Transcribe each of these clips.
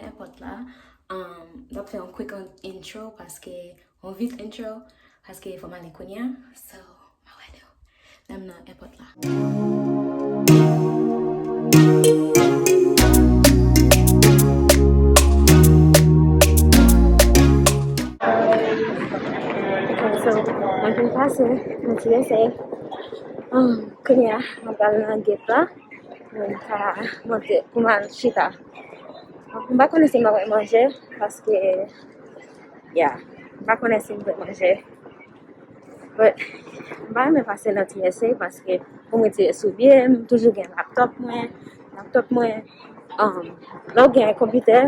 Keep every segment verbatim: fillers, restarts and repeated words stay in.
èpòt la. Um, m ap fè yon quick intro paske, yon vit intro, paske fò m ale kounye a. So, m a wè nou lè m nan èpòt la. Ok, so, mwen vin pase nan ti esey. Um, kounye a, mwen pral nan gate la. Mwen ka monte pou m al chita. M pa konnen si m ap manje, paske, yeah, m pa konnen si m ap manje. But, m pa renmen pase nan ti esey, paske pou m retire soulye, m toujou gen laptòp mwen, laptòp mwen, um, lè w gen konpitè,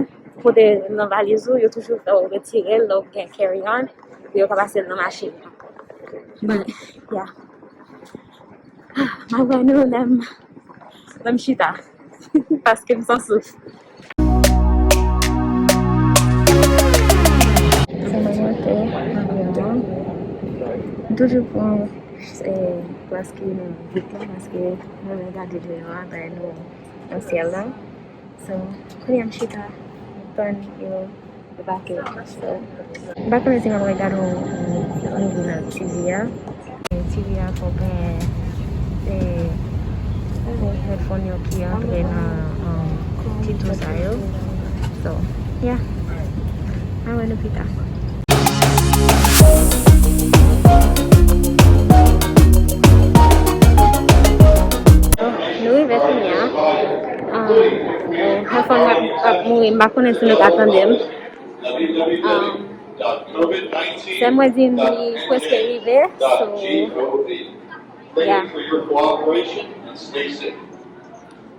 kote nan valiz ou, yo toujou fè w retire l, lè w gen carry on, pou yo ka pase l nan machin. But, yeah. M ap wè nou lè m, lè m chita. Paske m san souf. Sa mwen monte nan avyon an. M toujou pran, eh, plas ki nan vit la, paske mwen renmen gade deyò a, bay nou nan syèl la. So, kounye a m chita, m tann yo debake. So, m pa konnen si m ap gade yon, yon movie nan T V a. T V a fò gen, eh, headphone yo ki antre nan, um, ti tou sa yo. So, yeah. A wè nou pita. Nou rive kounye a. Um, oh, headphone ap, ap mouri, m pa konnen si nou ka tande m. Um, sè mwen di m li prèske rive, so, yeah.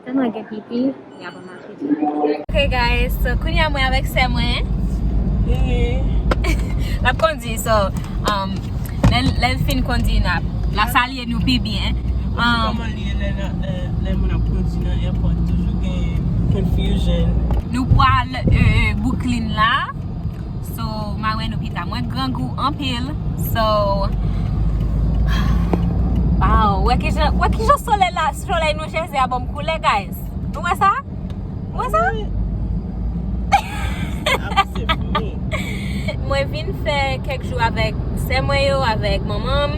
Tèlman gen pipi, y ap mache. Ok, guys, so, kounye a mwen avèk sè mwen. L ap kondui, so, um, lè, lè l fin kondui, n ap, l ap salye nou pi byen. Um, kòman l ye lè, lè, lè moun ap kondui nan èpòt? Toujou gen confusion. Nou pral, euh, Brooklyn la. So, m a wè nou pita. Mwen grangou anpil. So, wow, wè kijan, wè kijan solèy la, solèy New Jersey a ban m koulè, guys. Nou wè sa? Ou wè sa? Mwen vin fè kèk jou avèk sè mwen yo, avèk manman m.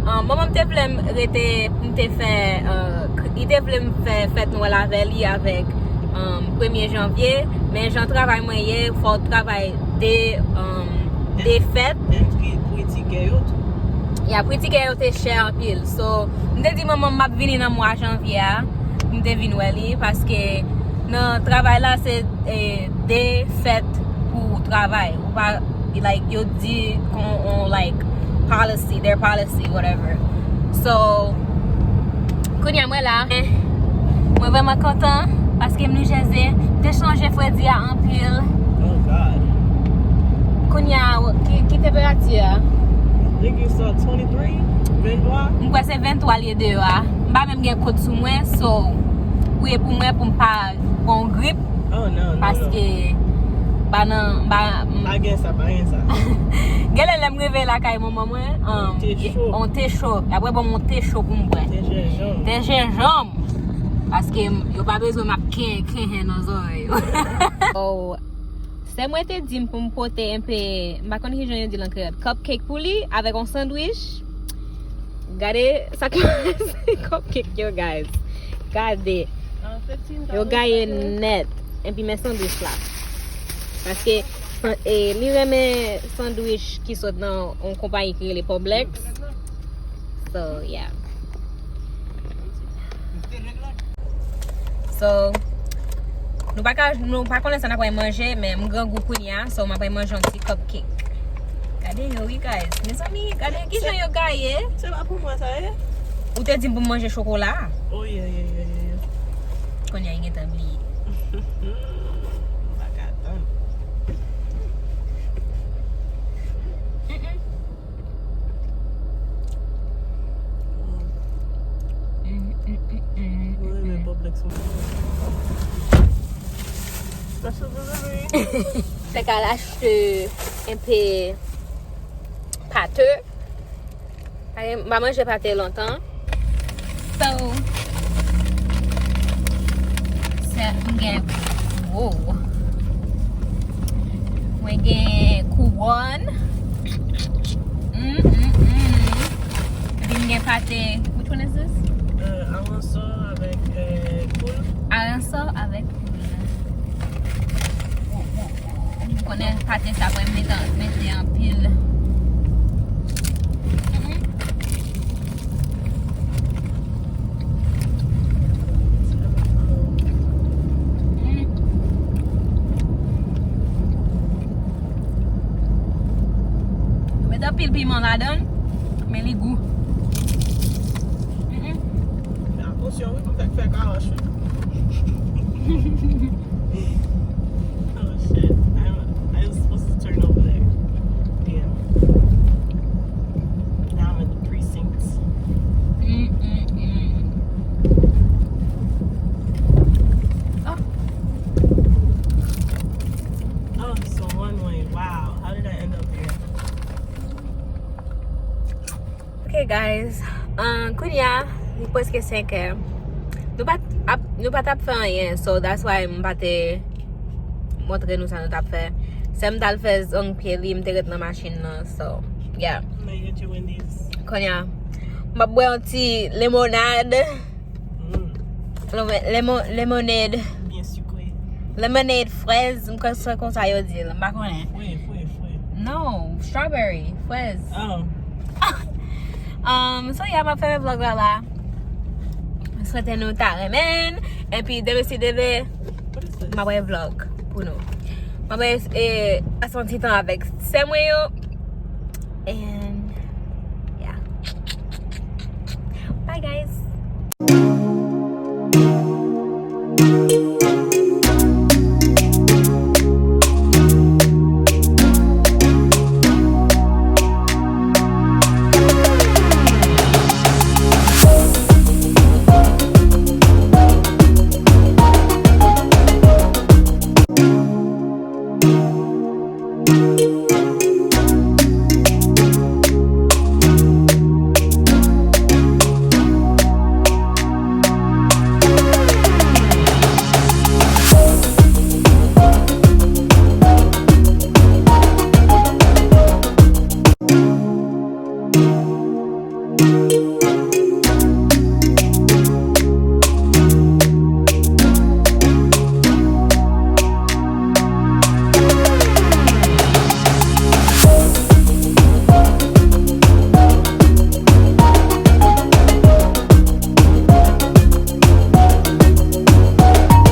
Ah, manman m te vle m rete pou m te fè, ah, k-, li te vle m fè fèt Nwèl avè li avèk, um, premye janvye, men jan travay mwen ye, fò w travay de, um, de fèt. And pri, pri tikè yo tou. Ya, pri tikè yo te chè anpil. So, m te di manman m m ap vini nan mwa janvye a, pou m te vin wè li, paske nan travay la, se, eh, de fèt pou travay. Ou pa, like, yo di kon, on, like, policy, their policy, whatever. So, kounye a mwen la, mwen vrèman kontan, paske m New Jersey, m te chanje fredi a anpil. Oh, God. Kounye a, ki, ki tanperati a? I think it's, uh, twenty-three, vennntwa. M kwè se vennntwa l ye deyò a. M pa menm gen kot sou mwen, so, priye pou mwen pou m pa pran grip. Oh, non, non, non. Paske, pa nan, pa, m- Pa gen sa, pa gen sa. Genlè lè m rive lakay manman mwen, um, on te cho. On te cho. Y ap reponn on te cho pou m bwè. Te jenjanm. Te jenjanm. Paske m, yo pa bezwen m ap ken, kenhen nan zòrèy yo. Oh, sè mwen te di m pou m pote enpe, m pa konn kijan yo di l an kreyòl, cupcake pou li, avèk on sandwich. Gade sa k cupcake yo, guys. Gade. Yo gaye nèt. Epi men sandwich la. Paske, san-, e, li renmen sandwich ki sot nan yon konpayi ki rele Publix. So, yeah. So, nou pa ka, nou pa konnen sa n ap manje, men m grangou kounye a, so m ap manje yon ti cupcake. Gade yo, wi, guys. Mezanmi, gade kijan yo gaye. Se pa pou mwen sa ye? Ou te di m pou m manje chokola a. Oh, yeah, yeah, yeah, yeah, yeah. Kounye a, li gentan bliye. M pa ka tann. Mm-mm. Mm, mm, mm, mm, mm, mm. Mwen renmen Publix mwen. Mèsi pou vini. Fèk al achte enpe pate. Ay, m pa manje pate lontan. So, se, m gen, wow. Mwen gen kouwòn. Mm, mm, mm. Epi m gen pate. Which one is this? Euh, aransò avèk euh, poul. Aransò avèk poul. M konnen pate sa mwen mete, mete anpil. Mm, mm. Mm. Met anpil piman ladan l, men li gou. Mm-mm. Fè atansyon wi, pou fè fè karach wi. Oh shit. I'm, I was supposed to turn over there. Damn. Now I'm in the precincts. Mm-mm-mm. Oh, it's a one way. Wow. How did I end up here? Ok guys, um, kounye a li prèske senk è. Nou pa t ap, nou pa t ap fè anyen, so that's why m pa te montre nou sa nou t ap fè. Sè m t al fè zong pye li, m te ret nan machin nan, so yeah. Let me get you Wendy's. Kounye a m ap bwè yon ti lemonad. Mm. Lemon, lemon, lemonade. Byen sikre. Lemonade frèz, m kwè se konsa yo di l, m pa konnen. Fre, fre, fre. No, strawberry, frèz. Oh. Um, so yeah, m ap fèmen vlog la la. M swete nou ta renmen. Epi demen si Dye vle, What is this? m ap fè vlog pou nou. M ap fè, eh, pase yon ti tan avèk sè mwen yo. And yeah. Bye guys.